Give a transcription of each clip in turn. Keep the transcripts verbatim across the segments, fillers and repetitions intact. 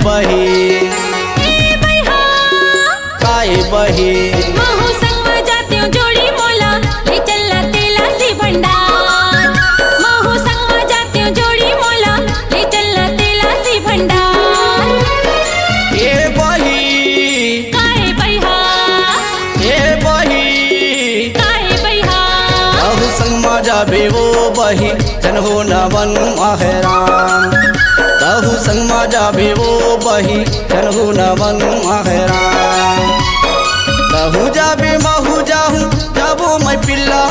बही। ए बइहा। काय बही। महू संग म जातेंव जोड़ी मोला, ले चलना तेला से भंडार। महू संग म जातेंव जोड़ी मोला, ले चलना तेला से भंडार। ए बही। काय बइहा। ए बही। काय बइहा। महू संग म जाबे ओ बही, झन हो न मन म हैरान। तहू संग म जाबे ओ बही, झन हो न मन म हैरान। तहू जाबे महू जाहूँ, जाबो मैं पिल्ला।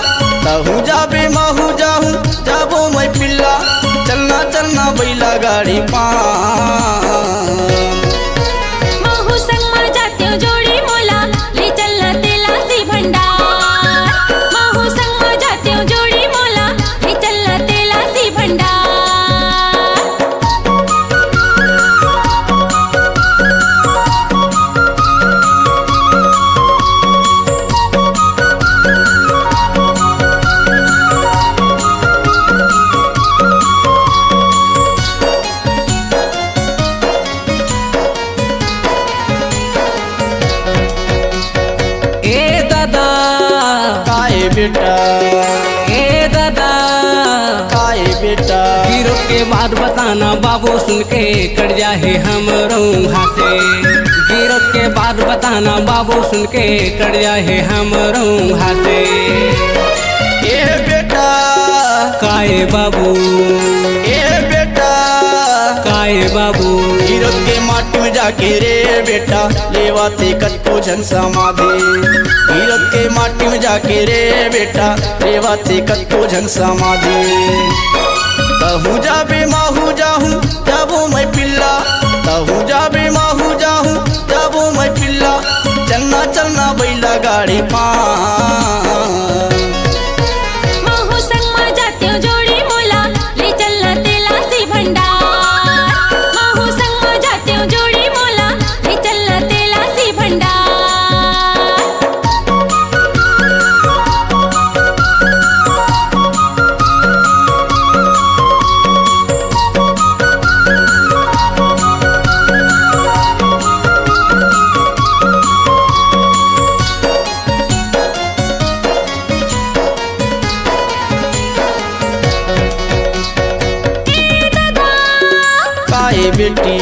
तहू जाबे महू जाहूँ, जाबो मैं पिल्ला। चलना चलना बइला गाड़ी पान। महू संग म जातेंव जोड़ी मोला, ले चलना तेला से भंडार। महू संग म जातेंव जोड़ी मोला, ले चलना तेला से भंडार। ए दादा। काय बेटा। ए दादा। काय बेटा। गिरत के बात बताना बाबू, सुन के कट जाही हमरो हाथे। गिरत के बात बताना बाबू, सुन के कट जाही हमरो हाथे। ए बेटा। काय बाबू। ए बेटा। काय बाबू। गिरत के माटी म जाके रे बेटा, लेवा ते कतको झन समाधि। गिरत के माटी म जाके रे बेटा, लेवा ते कतको झन समाधि। तहू जाबे महू जाहूँ, जाबो मैं पिल्ला। तहू जाबे महू जाहूँ, जाबो मैं पिल्ला। चलना चलना बइला गाड़ी पान। महू संग म जातेंव जोड़ी मोला, ले चलना तेला से भंडार। महू संग म जातेंव जोड़ी मोला, ले चलना तेला से भंडार। ए दादा। काय बेटी।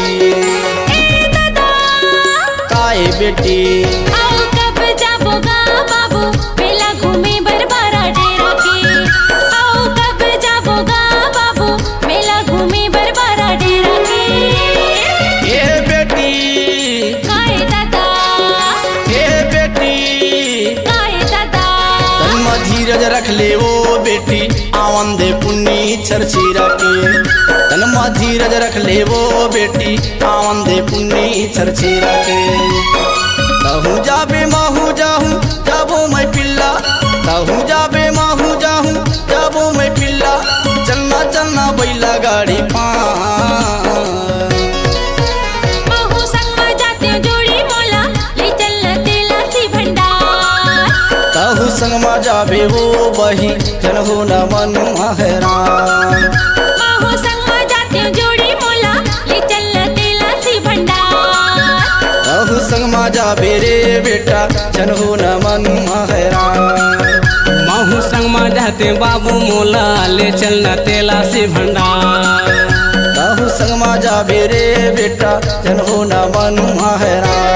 ए दादा। काय बेटी। अउ कब जाबो गा बाबू, मेला घूमे बर बारा डेरा के। अउ कब जाबो गा बाबू, मेला घूमे बर बारा डेरा के। ए बेटी। काय दादा। ए बेटी। काय दादा। तन म धीरज रख ले ओ बेटी, आवन दे पुन्नी छरछीरा के। तन म धीरज रख ले ओ बेटी, आवन दे पुन्नी छरछीरा के। तहू जाबे महू जाहूँ, जाबो मैं पिल्ला। तहू जाबे महू जाहूँ, जाबो मैं पिल्ला। चलना चलना बइला गाड़ी पान। महू संग म जातेंव जोड़ी मोला, ले चलना तेला से भंडार। तहू संग म जाबे ओ बही, झन हो न मन म हैरान। महू संग म जातेंव जोड़ी मोला, ले चलना तेला से भंडार। तहू संग म जाबे रे बेटा, झन हो न मन म हैरान। महू संग म जातेंव बाबू मोला, ले चलना तेला से भंडार। तहू संग म जाबे रे बेटा, झन हो न मन म हैरान।